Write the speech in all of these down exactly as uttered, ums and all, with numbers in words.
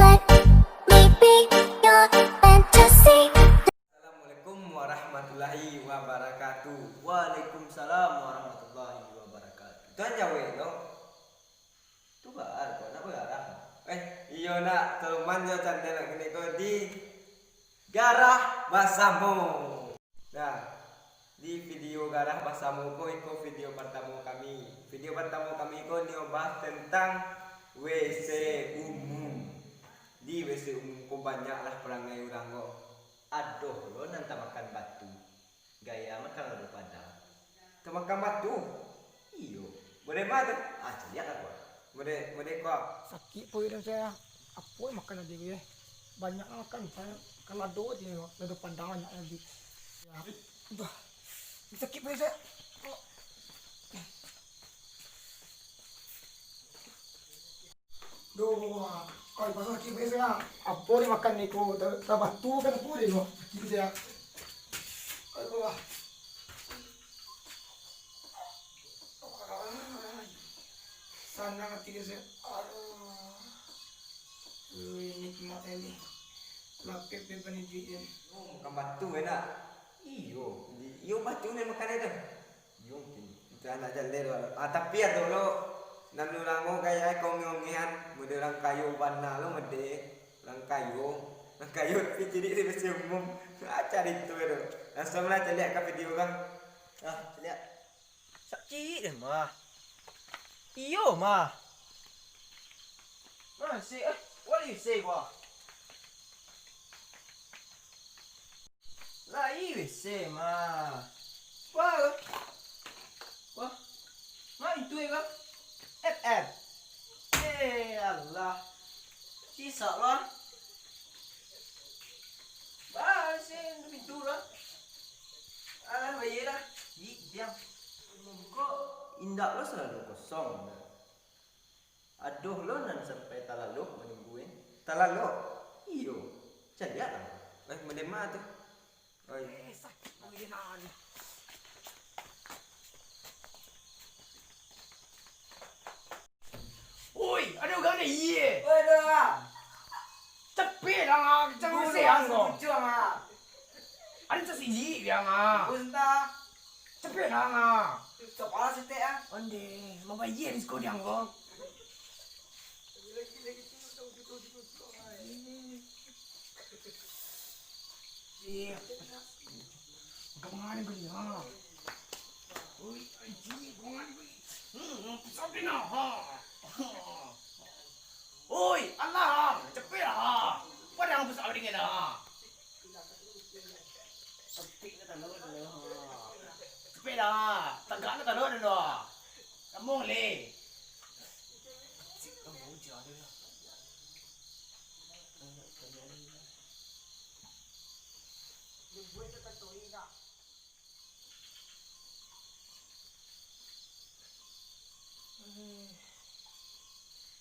Let me be your fantasy. Assalamualaikum warahmatullahi wabarakatuh. Waalaikumsalam warahmatullahi wabarakatuh. Tuan Jawa no. Tu baa ko, nak bagarah? Eh, iyo nak, tolong manjo channel kini ko di Garah Basamo. Nah, di video Garah Basamo ko, iko video partamo kami. Video partamo kami ko nio bahas tentang W C umum. Di W C umum ko banyaklah parangai urang ko. Adoh lo nan tamakan batu. Gaya makan lado Padang. Tamakan batu? Iyo. Model ma tu? Ah, caliak lah ko. Model, model ko. Sakik paruik dah saya. Apo makan tadi ko, eh? Banyak lah makan. Saya makan lado je, lado Padang banyak tadi. Ya. Aduh. Sakik paruik saya. Duh, oi, pasal sakik paruik saya. Apo ni makan ni ko? Ta-, tabatu kan apo ni ko? Sakik saya. Aduh. Sanang ati ko saya. Aduh. Ui, nikmat ini. Lapeh pe panijuik ini. Oh, makan batu enak. Iyo, iyo batu ni makan itu. Yo, mungkin. Itu anak jaleh tu. Ah, tapi ado lo, nan urang ko gaya ko ongeh-ongehan, mode urang kayo bana lo, mode urang kayo. Urang kayo tapi cilik di musim umum. Ah, carito tu. Langsung lah caliak ka video kan. Ah, caliak. Sakik deh, mah. Iyo, mah. Masih, eh, what do you say, wah? Lai W C mah. Wah. Wah. Ma itu ka? F F. Eh, Allah. Sisak lah. Bah, sih, pintu lah. Alah, bayar lah. Di, diam. Kok indak lo selalu kosong? Adoh lo nan sampai talalok manunggu, eh. Talalok? Iyo. Caliak lah. Eh, mandema tu. Oi. Eh, sakik bagian. Oi, ado urang ni, iye. Oi, ado urang. Capek lah, kencang. Bulu masih ang ko. Ujung, ah. Ado sasiji dia, ah. Bulu entah. Capek lah, ah. Capek lah sitek, ah. Onde, mambayar disko dia ang ko. Iya. Kau mangani kau ni, ha? Oi, anjing, kau mangani kau ni. Hmm, sampai nah, ha? Oi, alah, capek lah, ha? Padang besar dingin, ha? Capek lah, ha? Capek lah, tagak lah, tagak lah, ha? Sambung, leh.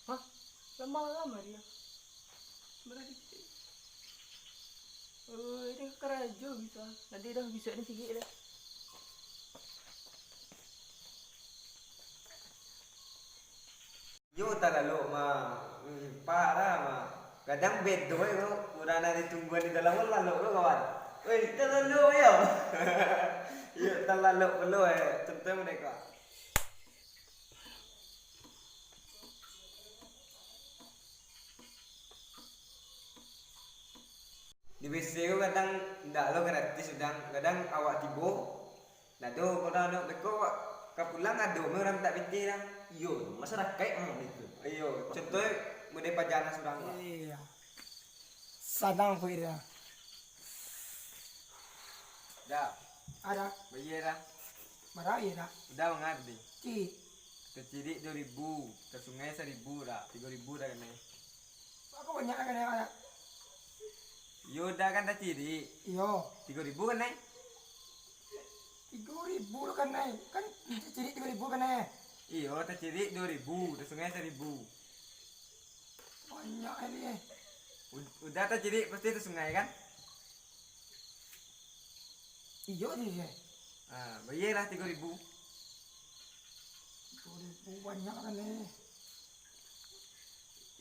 Hah? Lah malam hari ah. Sebenarnya. Oi, dia karajo bisa. Nanti dah bisa ni sikit dah. Yo, talalok mah. Hmm, parah mah. Kadang bedo yo, urang nan ditungguan di dalam ko lalok lo, kawan. Weh, talalok yo. Yo, talalok pulo, eh. Contoh mereka. Di W C ko kadang ndak lo gratis, kadang, kadang awak tibo, ndak ado, kalau ado beko ka pulang, ado me urang mintak pitih dah. Iyo, masyarakaik mah itu. Iyo, contoh mode pajana surang, Pak. Iya. Sanang ko ida. Dah. Ada. Bayar dah. Bara iyo dah? Udah mangarti. Cik. Tacirik duo ribu, tasungai saribu dah, tigo ribu dah kanai. Kok banyak kan, Ayah? Yo, dah kan tacirik. Iyo. Tigo ribu kanai. Tigo ribu lo kanai. Kan tacirik tigo ribu kanai. Iyo, tacirik duo ribu, tasungai saribu. Banyak ni, eh. Ud-, udah tacirik pasti tasungai kan? Iyo, iyo. Ah, bayar lah tigo ribu. Tigo ribu banyak kan, eh.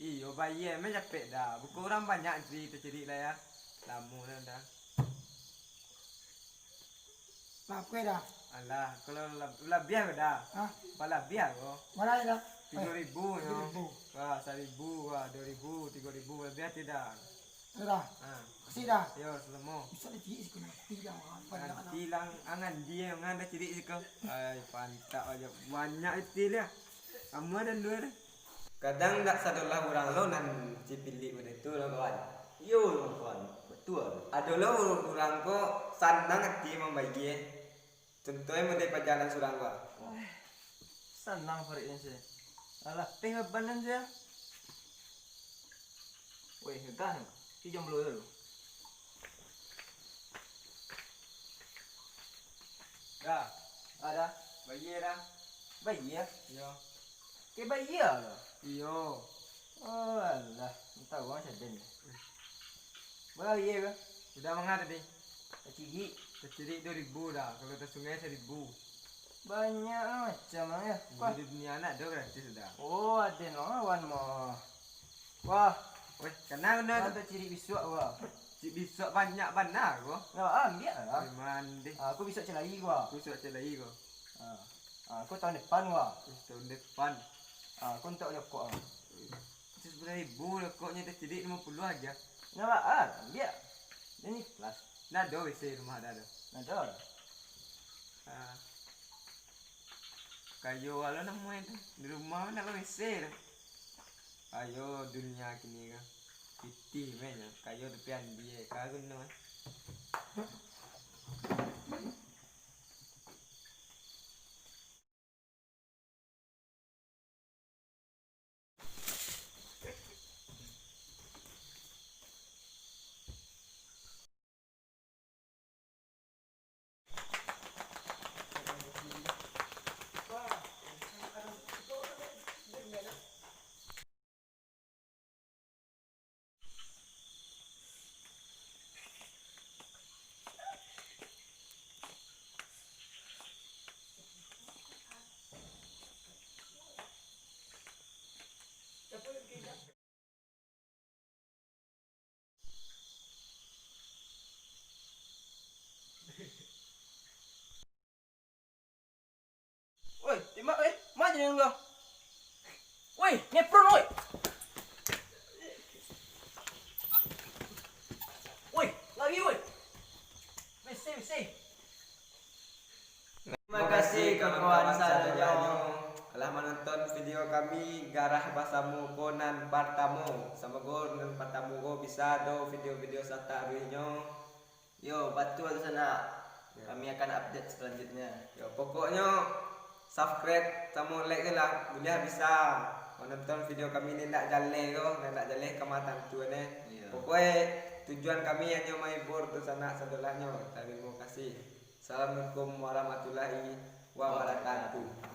Iyo, bayie mah capek Da. Bukan urang banyak di tacirik lah ya. Lamo lah Da. Lapeh Da. Alah, kalau lab- labiah Da. Hah? Balabiah ko. Bara Da? Tigo ribu nyo. Tigo ribu. Wah, saribu, wah, dua ribu, tigo ribu, labiah tu Da. Sudah. Ha. Kasih Da. Yo, selamo. Bisa tacirik siko nanti Da. Apa Da? Nanti lang angan dia ngan tacirik siko. Ai, pantak aja. Banyak itu dia. Kamu ada luar. Kadang dak sadolah urang lo nan cipilik model tu lo kawan. Iyo lo kawan, betul. Adolah urang ko sanang ati mambayie. Contohnyo model pajalan surang ko. Sanang parik ni sih. Alah, teh baban nan sih. Weh, gagah ni. Ti jomblo dulu. Da, Ada. Bayie Da. Bayie. Iyo. Ke bayie lah. Iyo. Oh, alah. Entah orang sadar ni. Bayie ke? Udah manga tadi? Tacirik. Tacirik dua ribu Da, kalau tasungai saribu. Banyak lah macam lah ya. Wah. Di dunia nak ada gratis Da. Oh, ada no awan mah. Wah, Weh, kenal nah benda tu. Tacirik bisuak wah. Cik bisuak banyak bana ko. Nah, ambil lah. Mandi. Ah, aku bisuak celai wah. Aku suak celai ko. Ah, ah, aku tahun depan wah. Terus tahun depan. Ah, aku untuk rokok ah. Itu sepuluh ribu rokoknya tacirik lima puluh aja. Nah, ah, ambil. Ini kelas. Dah ada W C rumah dah ada. Nah, dah lah. Ah. Kayo alo namo itu. Di rumah mana lo W C tu. Ayo dunia kini kan. Pitih men kayo tapi andi ka guno. Woi, tembak woi. Maju dengan gua. Woi, ngepron woi. Woi, lari woi. Bisi, bisi. Terima kasih kawan-kawan sadonyo alah manonton video kami Garah Basamo ko nan partamo. Samoga nan partamo ko bisa do video-video sataruihnyo. Yo, batua tu sanak. Kami akan update selanjutnya. Yo, pokoknyo subscribe samo like je lah, buliah bisa manonton video kami ni ndak jaleh ko, ndak jaleh ka mata tu ne. Iyo. Pokoknyo tujuan kami hanyo mahibur tu sanak sadolahnyo. Tarimo kasih. Assalamualaikum warahmatullahi wabarakatuh.